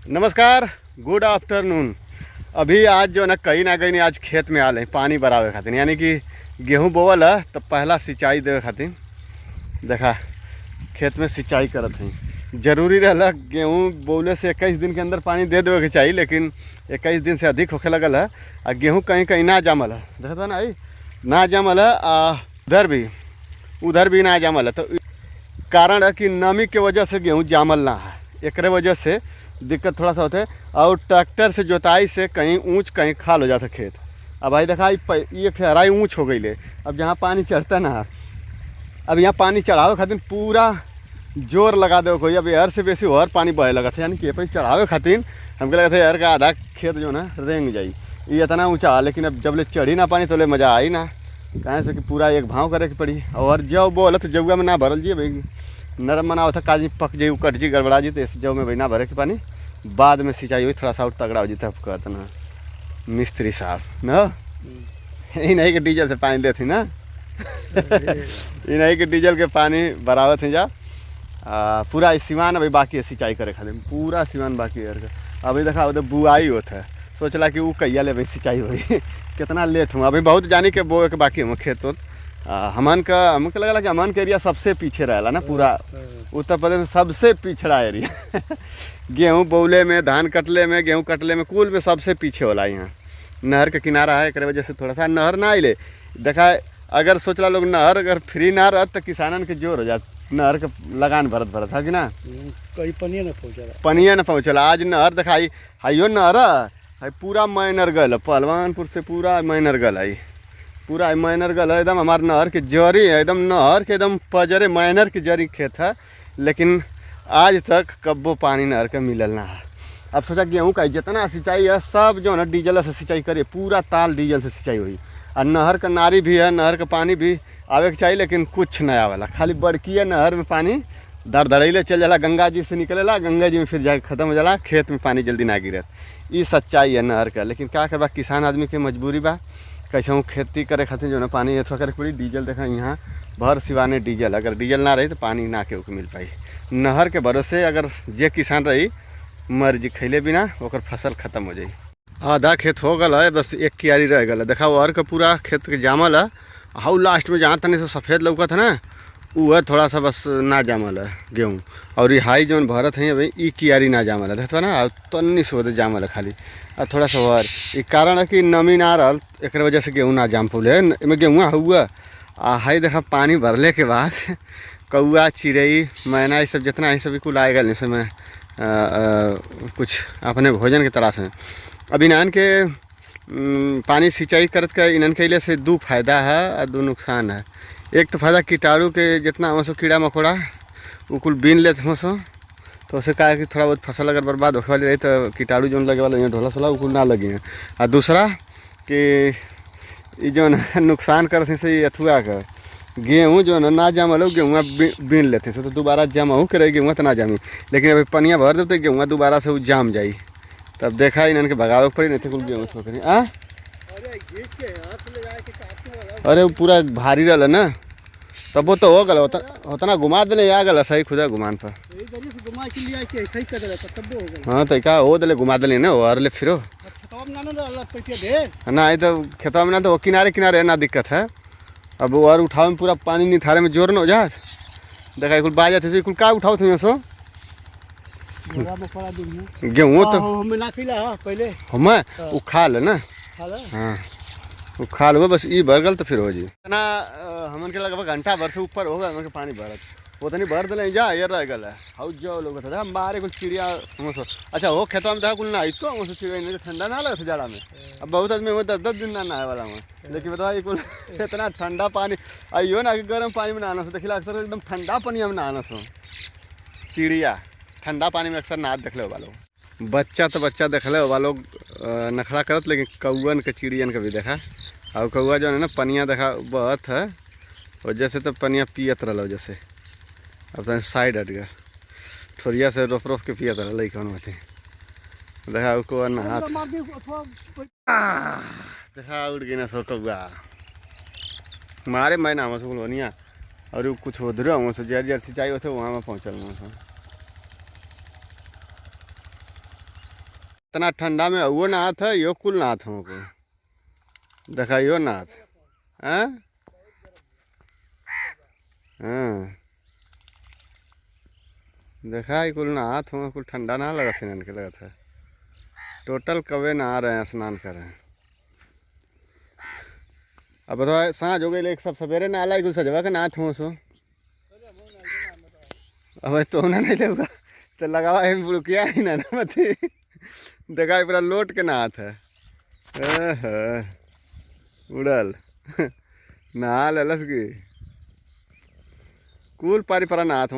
नमस्कार, good afternoon. अभी आज जो है ना कहीं ना कहीं आज खेत में आल है पानी बरावे खातिर, यानी कि गेहूं बोवल है तो पहला सिंचाई देवे खातिर। देखा खेत में सिंचाई करत हैं। जरूरी रहला गेहूं बोवले से 21 दिन के अंदर पानी दे देवे के चाहिए, लेकिन 21 दिन से अधिक होखे लगल है आ गेहूं कहीं कहीं ना जामल है। देखत बा ना, ई ना जामल है आ उधर भी ना जामल है। तो कारण है कि नमी के वजह से गेहूं जामल ना है, एकरे वजह से दिक्कत थोड़ा सा होते है। और ट्रैक्टर से जोताई से कहीं ऊंच कहीं खाल हो जाता खेत। अब भाई देखा ये हराई ऊंच हो गई ले। अब जहाँ पानी चढ़ता ना, अब यहाँ पानी चढ़ावे खातिर पूरा जोर लगा दे कोई। अब एहर से बेसी और पानी बहे लगा था, यानी कि पे चढ़ावे खातिर हमके लगा था यार का आधा खेत जो ना रेंग जाई, ये इतना ऊंचा। लेकिन अब जब ले चढ़ी ना पानी तो ले मज़ा आई ना, काहे से कि पूरा एक भाव करे के पड़ी। और जब बोल तो जौआ में ना भरल जी, भाई नरम मना होता काजी पक जाई, कट जी, गड़बड़ा जी, तो इस जौ में भाई ना भरे के पानी, बाद में सिंचाई हुई थोड़ा सा और तगड़ा हो जीता। अब कहता ना मिस्त्री साहब न ई नहीं कि डीजल से पानी लेती ना, ई नहीं कि डीजल के पानी बरावत है जा। पूरा ई सिवान अभी बाकी है सिंचाई करे खातिर, पूरा सिवान बाकी है। अभी देखा उधर बुआई होता है, सोचला कि वो कहिया ले भाई सिंचाई होई, कितना लेट हुआ। अभी बहुत जानी के बोए के बाकी हुआ खेत उत। हमन का हमके लगला कि हमन के एरिया सबसे पीछे रहेला ना, पूरा उत्तर प्रदेश में सबसे पिछड़ा एरिया। गेहूँ बोवले में, धान कटले में, गेहूँ कटले में, कुल में सबसे पीछे होला। यहाँ नहर के किनारा है, एकरे वजह से थोड़ा सा नहर ना आइले। देखा अगर सोचला लोग नहर अगर फ्री ना रहत तो किसानन के जोर हो जात नहर के लगान भरत भरत है कि ना। कहीं पनिया ना पहुँचला। पनिया न पहुँचला। आज नहर दिखाई हाइयो, नहर है पूरा मैनर गल है, पहलवानपुर से पूरा मैनर गल है, पूरा मैनर गल है एकदम। हमार नहर के जरी है एकदम, नहर के एकदम पजरे मैनर के जरी खेत है, लेकिन आज तक कब्बो पानी नहर के मिलल ना है। अब सोचा गेहूँ का जितना सिंचाई है सब जो है ना डीजल से सिंचाई करिए, पूरा ताल डीजल से सिंचाई हुई। और नहर का नारी भी है, नहर का पानी भी आवे के चाहिए, लेकिन कुछ नहीं आवेला। खाली बड़की है नहर में पानी दर दड़ैले चल जाला, गंगा जी से निकलेला, गंगा जी में फिर जाके खत्म हो जाला, खेत में पानी जल्दी ना गिरत। ई सच्चाई है नहर का। लेकिन क्या करबा, किसान आदमी के मजबूरी बा, कैसे खेती करे खातिर जो ना पानी अथवा करे के पड़ी। डीजल देखा यहाँ भर सिवाने डीजल, अगर डीजल ना रही तो पानी ना के मिल पाई। नहर के भरोसे अगर जे किसान रही मर जी खैले बिना ओकर फसल खत्म हो जाई। आधा खेत हो गल है, बस एक क्यारी रह गल है। देखा और का पूरा खेत के जामल है। हाउ लास्ट में जहाँ तनी से सफ़ेद लौकत है ना, उ है थोड़ा सा बस ना जामल है गेहूँ। और ये हाई जौन भरत है अभी ई क्यारी ना जामल है, देखत ना, तन्नी से होते जामल है खाली और थोड़ा सा और। ई कारण है कि नमी ना रहल, एक वजह से गेहूँ ना जाम पौले। एमे गेहूँ हुआ आ हाई देखा पानी भरले के बाद कौआ चिड़ई मैना ये सब जितना है सभी कुल आए गए इसमें कुछ अपने भोजन के तलाश में। अब इन्हन के पानी सिंचाई करत के इन्हन के लिए से दो फायदा है और दो नुकसान है। एक तो फायदा कीटाणु के जितना हम सब कीड़ा मकोड़ा वो कुल बीन लेत हम सो, तो उसे का है कि थोड़ा बहुत फसल अगर बर्बाद होखे वाली रही तो कीटाणु जौन लगे वाला ढोला सोला वो कुल ना लगी हैं। और दूसरा कि ई जौन नुकसान करत है से अथुआ का गेहूँ जो है ना जामल हो, गेहूँ बीन लेते सो तो दोबारा जमाऊ के रही गेहूँ तो ना जामी, लेकिन अभी पनिया भर दो तो गेहूँ दोबारा से वो जाम जाई। तब देखा इन्हन के भगावे के पड़ी, नहीं तो कुल गेहूँ ठोकरी आ। अरे घींच के हाथ ले जाके काटने वाला। अरे वो पूरा भारी रहल ना, तब वो तो हो गल उतना घुमा दिले आ गल सही खुदा घुमान पर। यही दरी से घुमा के लिया के ऐसे ही कर दिला तब हो गया। हाँ तो का हो दिले घुमा दिले ना और ले फिरो। खेतवा में ना ना रहला पैठिया ढेर। ना ये तो खेतवा में ना तो वो किनारे किनारे ना दिक्कत है। अब वो और उठावे में पूरा पानी निथारे में जोर न हो जात। देखा कुल बाजा थे, कुल का उठाओ थे सो। बोरा में पड़ा दूँ। गेहूँ तो हम ना खिला हाँ, पहले। हमें वो खा ले ना। खा ले। हाँ वो खा लो बस, ई भर गल तो फिर हो जी इतना। हमन के लगभग घंटा भर से ऊपर होगा हमन के पानी भरत, उतनी भर दिले जा ये रह गल है। हाउ जो लोग था मारे कुल चिड़िया हम सो। अच्छा वो खेतवा में था कुल ना तो हम सो चिड़िया नहीं ठंडा ना लगे जाड़ा में। अब बहुत आदमी वो 10-10 दिन ना नहाए वाला में, लेकिन बताओ ये कुल इतना ठंडा पानी आइयो ना कि गर्म पानी में नहाना सो। देखिए अक्सर एकदम ठंडा पानी में नहाना सो चिड़िया, ठंडा पानी में अक्सर नहात देखले हो लोग। बच्चा तो बच्चा देखले हो लोग नखरा करत, लेकिन कौअन के चिड़ियन के भी देखा। और कौआ जो है ना पनिया देखा बहत है और जैसे तो पनिया पियत रहा जैसे, अब तो साइड हट गया ठोरिया से रोप रोप के पियत रहा लइकन मते। देखा कौआ नहात मार दी अथवा देखा उड़ गई ना सो कौआ मारे मैं नाम सो बोलिया। और कुछ उधर हम सो जर जर सिंचाई होते वहाँ में पहुँचल हम। इतना ठंडा में वो नहात है, यो कुल नहात हो को देखा यो नहात हैं। हाँ देखा ये कुल नहात हो, कुल ठंडा ना लगत है इनके लगत है। टोटल कवे नहा रहे हैं, स्नान कर रहे हैं। अब बताओ साँझ हो गई, एक सब सवेरे नहाला कुल सजवा के नहात हो सो। अब तो ना नहीं लेगा तो लगावा है बुड़किया ही ना ना मती। देखा पूरा लोट के नहात है। उड़ल नहा लेलस की कुल पारी परा नहात हो।